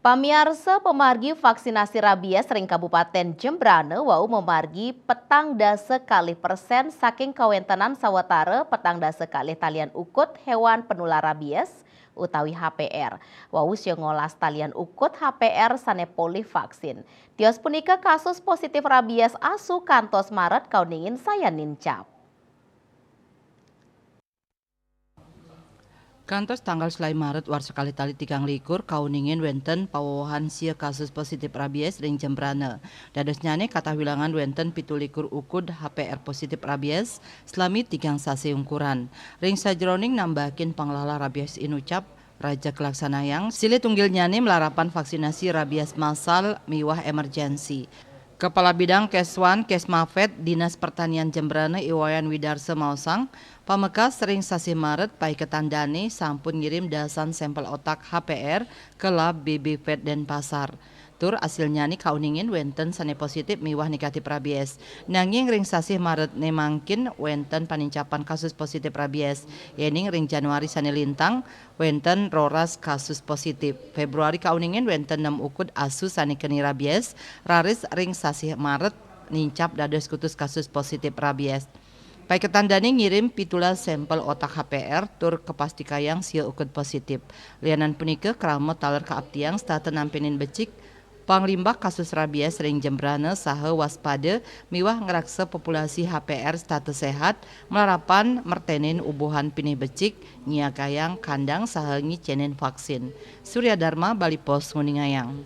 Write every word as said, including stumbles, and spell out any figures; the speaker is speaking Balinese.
Pamiarsa, pamargi vaksinasi rabies ring Kabupaten Jembrana wau mamargi petang dasa kalih persen saking kawentenan sawatara petang dasa kalih talian ukut hewan penular rabies utawi H P R. Wau sia ngolas talian ukut H P R sane polih vaksin. Tios punika kasus positif rabies asu kantos Maret kauningin sayan nincap. Kantos tanggal selae Maret warsa kalih tali tigang likur kauningin wenten pawowohan sia kasus positif rabies ring Jembrana. Dadosnyane katah wilangan wenten pitu likur ukud H P R positif rabies salami tigang sasi ungkuran. Ring sajeroning nambahakin panglalah rabies inucap, raja kalaksanayang, silih tunggilnyane malarapan vaksinasi rabies massal miwah emergensi. Kepala Bidang Keswan Kesmafed Dinas Pertanian Jembrana I Wayan Widarsa maosang, pamekas ring sasih Maret paiketan dane sampun ngirim dasan sampel otak H P R ka Lab B B Fed Denpasar. Tur asilnyane kauningin wenten sane positif miwah negatif rabies. Nanging ring sasih Maret ne mangkin wenten panincapan kasus positif rabies, yening ring Januari sane lintang wenten roras kasus positif. Februari kauningin wenten nem ukud asu sane keni rabies, raris ring sasih Maret nincap dados kutus kasus positif rabies. Paiketan dane ngirim pitulas sampel otak H P R tur kapastikayang sia ukud positif. Lianan punika, krama taler kaaptiang setata nampinin becik panglimbak kasus rabies ring Jembrana saha waspada miwah ngraksa populasi H P R setata sehat, malarapan mertenin ubuhan pinih becik, nyiagayang kandang saha ngicenin vaksin. Surya Dharma, Bali Post, nguningayang.